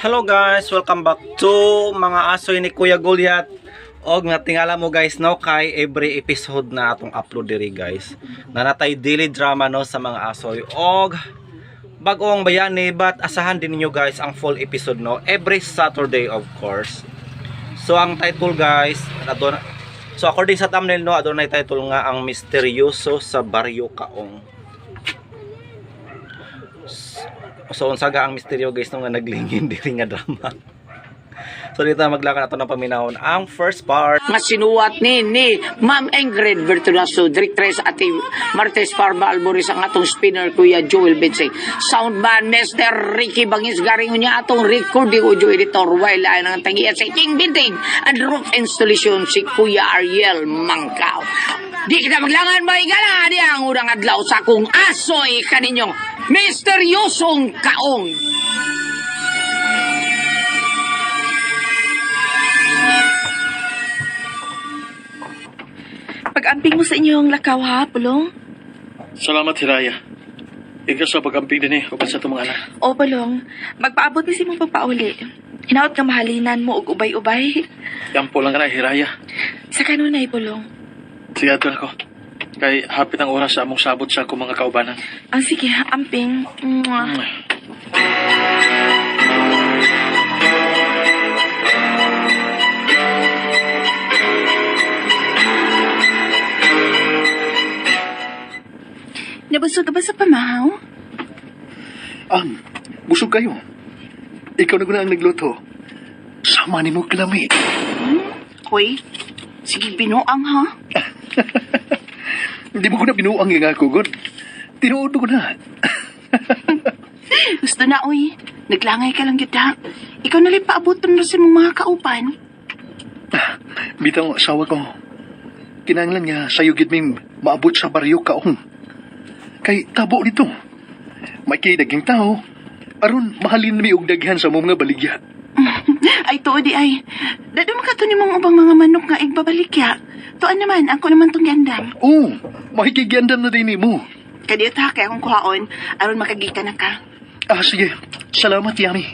Hello guys, welcome back to mga asoy ni Kuya Goliath. Og natingala mo guys no kay every episode na atong upload diri guys. Nanatay daily drama no sa mga asoy. Og bagong bayani but asahan din ninyo guys ang full episode no every Saturday, of course. So ang title guys, adon so according sa thumbnail no, adunay title nga ang misteryoso sa Baryo Kaong. So unsa ga ang misteryo guys no nga naglingin diri nga drama. So dito na maglakad ato ng paminahon ang first part. Nga sinuwat ni Ma'am Ingrid Virtuoso, Directress Ate Martes Parma Alboris, ang atong spinner Kuya Joel Bitsay, soundman Mr. Ricky Bangis Garing, niya atong recording audio editor while ay ang tangiya sa King Building and Roof Installation si Kuya Ariel Mangkao. Di kita maglangan maigala di ang unang adlaw sa akong asoy kaninyong misteryosong kaong. Pag-amping mo sa inyong lakaw ha, Pulong. Salamat, Hiraya. Ikaw sa pag-amping din eh, upat sa itong mga anak. O, Pulong, magpaabot ni si mong pagpauli. Hinaot nga mahalinan mo og ubay-ubay. Yan po lang ka na, Hiraya. Sa kanunay, Pulong. Sige, ato na ko. Kay hapit ang oras sa among sabot sa akong mga kaubanan. Ah, sige, amping. Mwah. Nabusog ka ba sa pamahaw? Ang, busog kayo. Ikaw na guna ang nagluto. Sama ni mo kalami. Hoy, sige binuang ha. Hindi mo ko na binuang yung ako, God. Tinuod ko na. Gusto na, oy. Naglangay ka lang gyud ha. Ikaw na lang paabuton ra sa imong mga kauban. Bitaw, asawa ko. Kinanglan nga sa'yo gid ming maabot sa baryo kaong. Kay tabo nito. May kay tao. Aron mahalin mi og daghan sa mga baligya. Ay, tuod di ay. Dado makato ni mong ubang mga manok nga igbabalikya. Tuan naman, ako naman tong giandam. Oo, makikigiandam na din mo. Kadiyot ha, kay akong kuhaon, aron makagita na ka. Ah, sige. Salamat, Yami.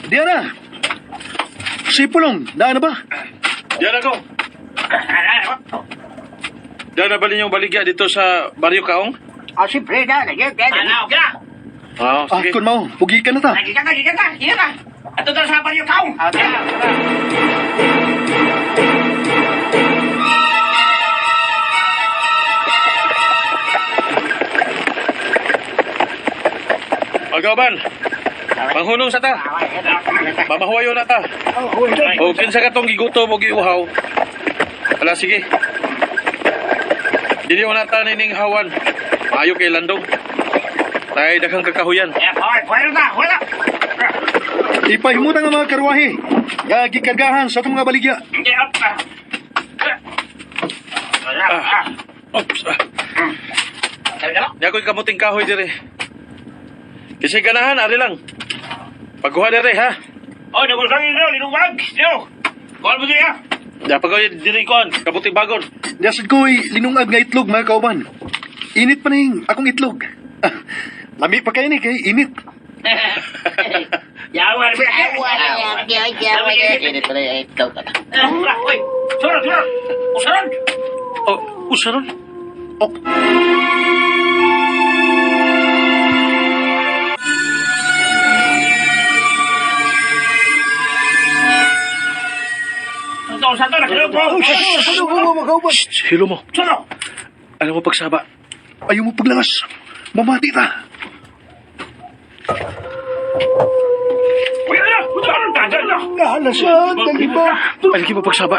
Diana! Si Pulong, naan na ba? Diyan ako. Diyan na ba ninyong baligya dito sa Baryo Kaong? Ah, siyempre, na, lagi, Oo, Ah, sige. kun mao, pugi ka na ta. Pagkaban, panghunong sa ta. Mamahuwayo na ta. O, kinsa ka tong gigutom o giuhaw. Ala, sige. Dili na ta nining hawan. Maayo kay landong. Tay daghang kakahuyan. Ipahimutan ang mga karwahe. Nga gikargahan sa atong mga baligya. Ah. Oops. Ah. Niya ko'y kamuting kahoy dire. Kasi ganahan, ari lang. Pagkuha dire, ha? Oh, nagulsang ino, linungwag. Sino? Kuhan mo din ha? Ya, pagkuha dire koan, kamuting bagon. Yasad ko'y linungag nga itlog mga kauban. Init pa ning akong itlog. Ah, lami pa kayo ni kay init. Yawa, Uy, sunod, sunod. Usaron. Oh, usaron. Oh, Sunod, sunod, nakilog mo. ano ba mga kauban? Shh, hilo mo. Sunod. Alam mo pagsaba. Ayaw mo paglangas. Mamati ta. Uy, ano? Usaron, tajan na. Nahala siya, dali ba? Ay, mo pagsaba.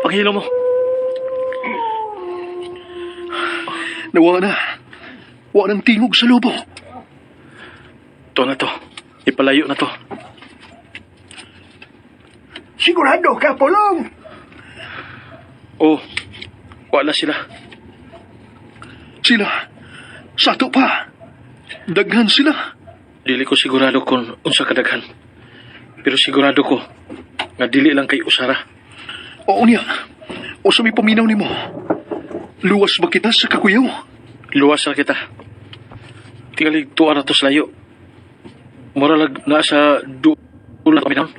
Paghilo mo. Nawa na. Wa nang tingog sa lobo. To na to. Ipalayo na to. Sigurado ka, Polong! Oh, wala sila. Sila. Sa ato pa. Daghan sila. Dili ko sigurado kung unsa kadaghan. Pero sigurado ko nga dili lang kay usara. Oo niya. O sa may paminaw nimo. Luwas ba kita sa kakuyaw? Luwas na kita. Tingali tuwa na to sa layo. Mura lag naa sa dulo kami naon.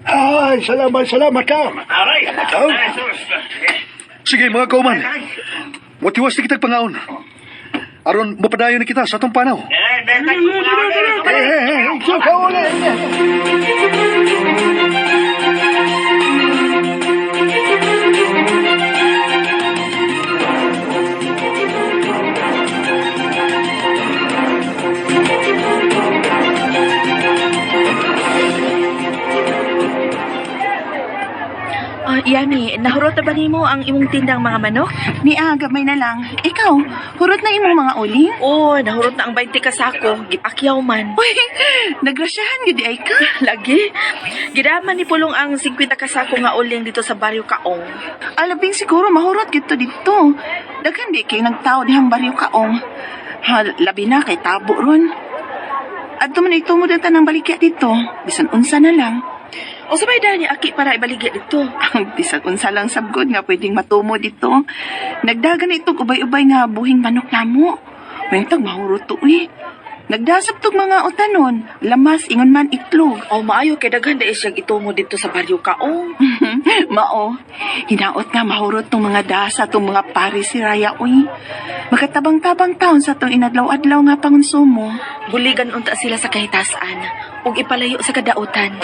Ay, salamat, salamat ka. Aray! Salamat. Sige, mga kauman. Watiwas na kitag pangaon. Aron, mapadayon na kita sa atong panaw. Eh, bentay ko na. Eh, eh, eh, so, kauli. Ah, Yami, nahurot na ba nimo ang imong tindang mga manok? Nia, gamay na lang. Ikaw, hurot na imong mga uling? Oo, nahurot na ang 20 ka sako. Gipakyaw man. Uy, nagrasyahan gid ay ka. Lagi. Gidaman ni Pulong ang 50 ka sako nga uling dito sa Baryo Kaong. Alabing siguro mahurot gid to didto. Daghan di kay nagtao dihang baryo kaong. Ha, labi na kay tabo ron. Adto man ito mo data ng baligya dito. Bisan unsa na lang. O sabay dani aki para ibaligya dito. Bisan unsa lang sabgod nga pwedeng matumo dito. Nagdagan na itong ubay-ubay nga buhing manok namo. Wentag mahurot to eh. Nagdasap tog mga utanon, lamas ingon man itlog. O maayo kay daghan dai siyang itumo dito sa Baryo Kaong. Mao, hinaot nga mahurot tong mga dasa tong mga pari si Raya uy. Makatabang-tabang taon sa tong inadlaw-adlaw nga pangonsumo. Buligan unta sila sa kahitasan ug ipalayo sa kadautan.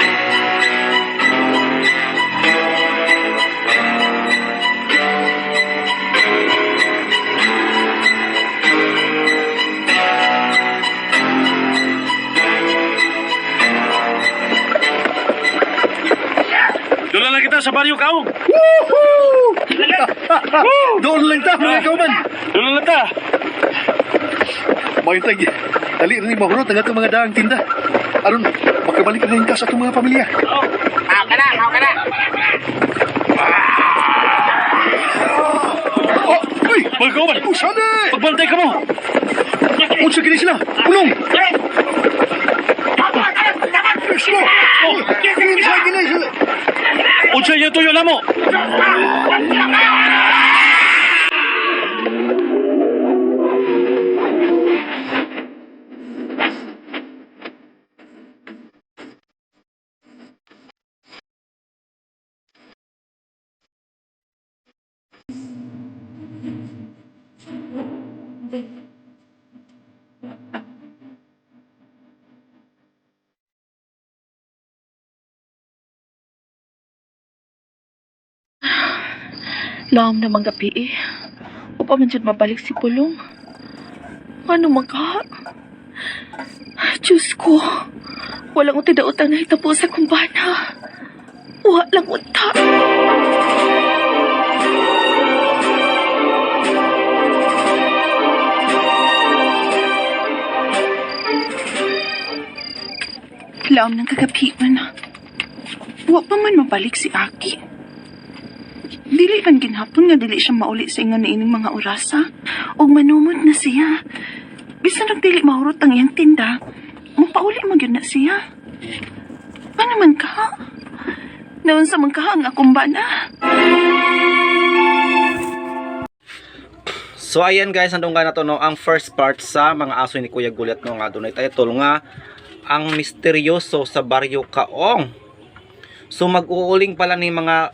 Dula na kita sa baryo kaong. Doon lang ta, mga kauman. Dula na ta. Mayuntag, dali rin mahurot ang atong mga daang tinda. Aron, makabalik na rin ta sa atong mga pamilya. Ka na, ka na. Oh, uy! Mga kauban, Usane! pagbantay ka mo. Unsa kini sila? Pulong! Sila! Unsa kini sila? Unsa yung tuyo namo? Laom namang gabi eh. Upa man jud mabalik si Pulong. Ano man ka? Diyos ko. Walang utay daotang nahitabo sa kumbana. Wa lang unta. Laom ng kagabi man. Wa pa man mabalik si Aki. Dili man ginhapon nga dili siya mauli sa ingon niining mga orasa. Og manumod na siya. Bisan og dili mahurot ang iyang tinda, mapauli man gyud na siya. Ano man ka? Naunsa man ka ang akong bana? So ayan guys, nandun nga na to no, ang first part sa mga aso ni Kuya Gulat no nga dunay title nga ang misteryoso sa Baryo Kaong. So mag-uuling pala ni mga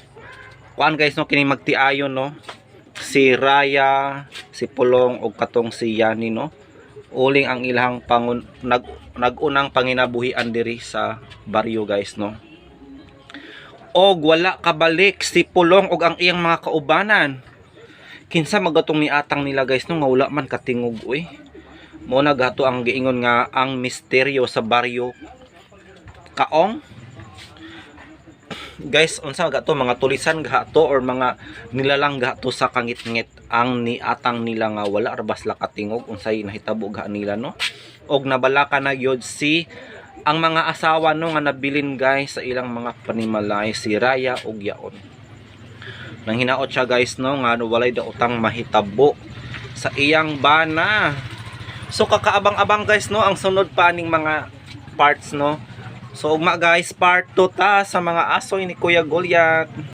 kuan guys no kini magtiayon no. Si Raya, si Pulong ug katong si Yani no. Uling ang ilang pangun nag-unang panginabuhian diri sa baryo guys no. Og wala kabalik si Pulong og ang iyang mga kaubanan kinsa magatong niatang nila guys no nga wala man katingog uy mo na gato ang giingon nga ang misteryo sa baryo Kaong. Guys, unsa gato mga tulisan gato or mga nilalang gato sa kangitngit ang niatang nila nga wala ra basla katingog unsay nahitabo ga nila no. Og nabalaka na gyud si ang mga asawa no nga nabilin guys sa ilang mga panimalay si Raya ug Yaon. Nang hinaot siya guys no nga no, walay daotang mahitabo sa iyang bana. So kakaabang-abang guys no, ang sunod pa aning mga parts no. So ugma guys, part 2 ta sa mga asoy ni Kuya Goliath.